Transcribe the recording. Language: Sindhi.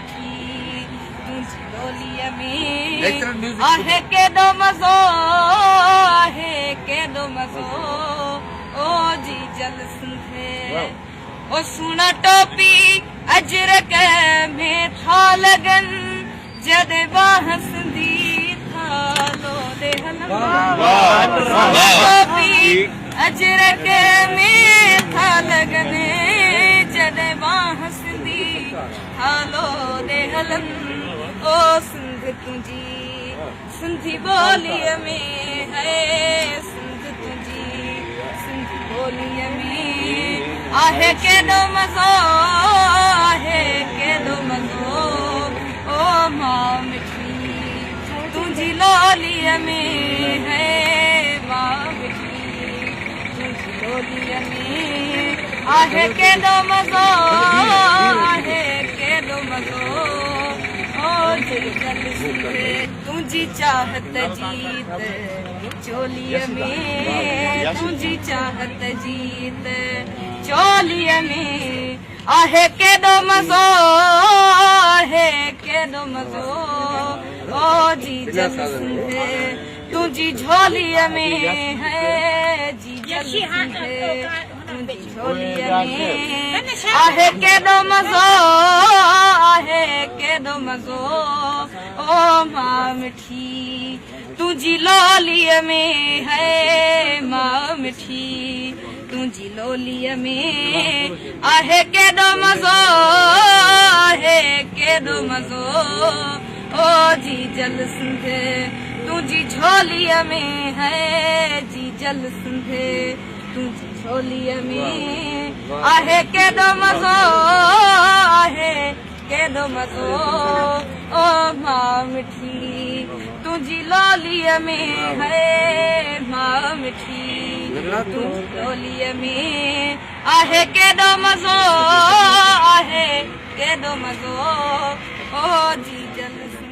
مٺي تنهنجي لوليء ۾. آهي ڪيڏو مزو، آهي ڪيڏو مزو، او جيجل سنڌ. او سهڻا ٽوپي اجرڪ ۾ ٿا لڳن، جڏهن ٻانهن سنڌي ٿا لوڏي هلن. سهڻا ٽوپي اجرڪ ۾ ٿا لڳن، جڏهن ٻانهن سنڌي ٿا لوڏي هلن. او سنڌ تنهنجي سنڌي ٻوليء ۾ هي سنڌ تنهنجي سنڌي ٻوليء ۾ آهي ڪيڏو مزو آهي ڪيڏو مزو او ماء مٺي تنهنجي لوليء ۾ هي ماء مٺي تنهنجي لوليء ۾ آهي ڪيڏو مزو آهي ڪيڏو مزو او جيجل سنڌ. تنهنجي چاهت جيت چوليء ۾، تنهنجي چاهت جيت چوليء ۾، آهي ڪيڏو مزو، آهي ڪيڏو مزو، او جيجل سنڌ، تنهنجي جهوليء ۾، هي جيجل سنڌ، تنهنجي جهوليء ۾، آهي ڪيڏو مزو، آهي ڪيڏو مزو. او ماء مٺي تنهنجي لوليء ۾ هي ماء مٺي تنهنجي لوليء ۾ آهي ڪيڏو مزو آهي ڪيڏو مزو او جيجل سنڌ تنهنجي جهوليء ۾ هي جيجل سنڌ تنهنجي جهوليء ۾ آهي ڪيڏو مزو آهي ڪيڏو مزو او ماء مٺي تنهنجي لوليء ۾ هي ماء مٺي تنهنجي لوليء ۾ آهي ڪيڏو مزو آهي ڪيڏو مزو او جيجل.